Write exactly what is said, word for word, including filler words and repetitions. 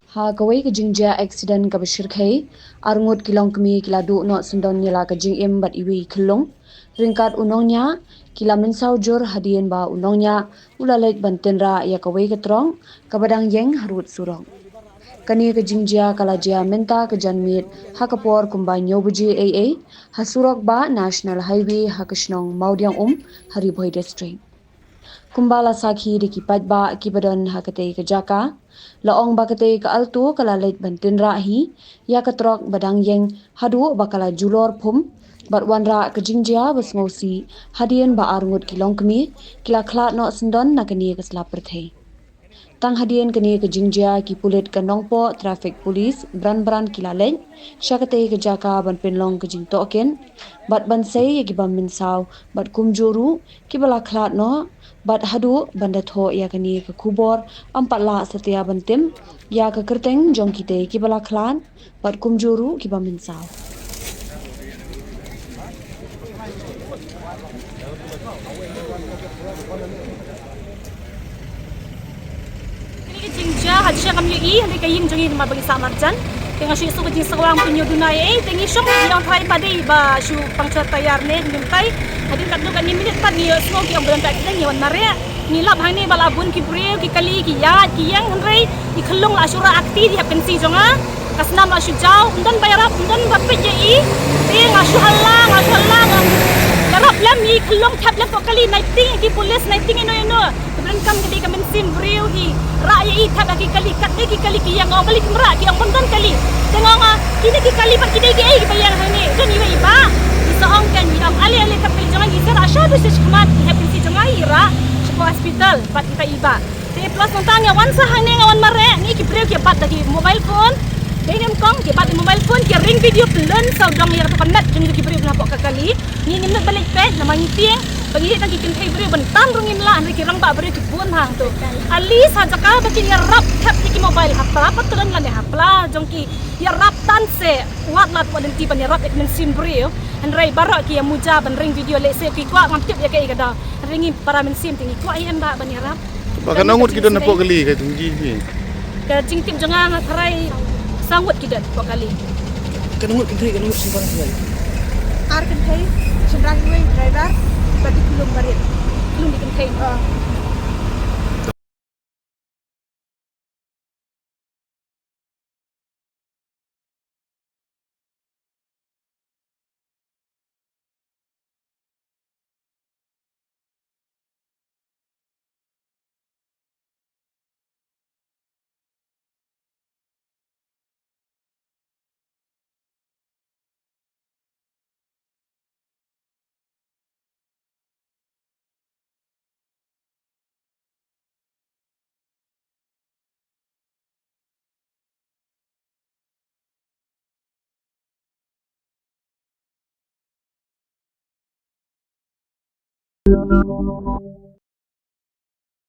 Ha kawei ka jingjia accident kaba shyrkhei, arngut ki longkmie ki la duh noh syndon ïa la ka jingim bad iwei i khyllung. Ryngkat u nongñiah, ki la mynsaw jur hadien ba u nongñiah u la leit ban tynrah ïa kawei ka truck kaba dang ïeng harud surok. Kane ka jingjia ka la jia mynta ka janmiet ha ka por kumba hynñiew baje eiei ha surok bah National Highway ha ka shnong Mawdiangum ha Ri Bhoi District. Kumba la sakhi da ki paidbah kiba don ha katei ka jaka, la ong ba katei ka Alto ka la leit ban tynrah hi ïa ka truck ba dang ïeng haduh ba ka la julor phum bad wanrah ka jingjia ba sngewsih hadien ba arngut ki longkmie ki la khlad noh syndon na kane ka sla pyrthei. Tang hadien kane ka jingjia ki pulit ka Nongpoh Traffic Police Branch Branch ki la leit sha katei ka jaka ban pynlong ka jingtohkit bad ban sei ïa ki bym mynsaw bad kumjuh ruh kiba la khlad noh bad haduh ban da thoh ïa kane ka khubor ym pat lah satia ban tim ïa ka kyrteng jong kitei kiba la khlad bad kumjuh ruh kiba mynsaw. Kane ka jingjia ha sha kam ïohi ha ka ïing jong ngi namar ba ngi sah marjan. Te nga shu ïohsngew ka jingsngewbha pynïoh duna ïa ei, te ngi shong ïa ong trai ba dei ba shu pang chwa tayar ne ngi tai. Hadien katno katne minit pat ngi ïohsngew ki ong ba don ka accident, ngi wan mareh. Ngi lap hangne ba la bun ki briew, ki kali, ki ïaid, ki ïeng, hynrei i khyllung la shu rah akti ïa ka kynsi jong nga. Ka snam la shu jaw, ym don ba ïarap, ym don ba peit ïa i. Te nga shu hala, nga shu hala, nga ïarap lem i khyllung, thep lem poh kali, nai tieng ki pulit, nai tieng ino ino. Ka donkam ka dei ka mynsiem briew hi. Rah ïa i, thep ïa ki kali, kat dei ki kali ki ïeng, ong kali kim rah, ki ong bym don kali. Te nga ong, ah, kine ki kali pat ki dei kiei kiba ïeng hangne. Don iwei i bah. I sa ong kan, i ong ale ale thep kali jong nga, i sa rah sha tu sha khmat, i hep kynsi jong nga i rah sha ka hospital, bad kita i bah. Te plus nangta nga wan sa hangne, nga wan mareh, ngi ki briew ki bat da ki mobile phone. Dei nyngkong ki bat da ki mobile phone, ki ring video pynlong sawdong ïa ka met jong ki briew hapoh ka kali. Ngi ngim nud ban leit peit namar ngi tieng ba ngi dei tang ki kynthei briew, ban tan ruh ngim lah, hynrei ki rangbah briew ki bun hangto. At least ha jaka ba kin ïarap thep ïa ki mobile, ha pla pat to don lane ha pla jong ki ïarap tan se, wat lad wat lynti ban ïarap ïa ki mynsiem briew. Hynrei baroh ki ïa muja ban ring video lehse ki kwah, ngam tip ïa kaei ka daw. Hynrei ngi para mynsiem te ngi kwah ïa em bah ban ïarap. Ba katno ngut ki don hapoh kali ka jingtip hi? Ka jingtip jong nga nga tharai saw ngut ki don hapoh kali. Katno ngut kynthei, katno ngut shynrang? Ar kynthei, shynrang iwei, driver bad ki khyllung barit. Khyllung ki kynthei.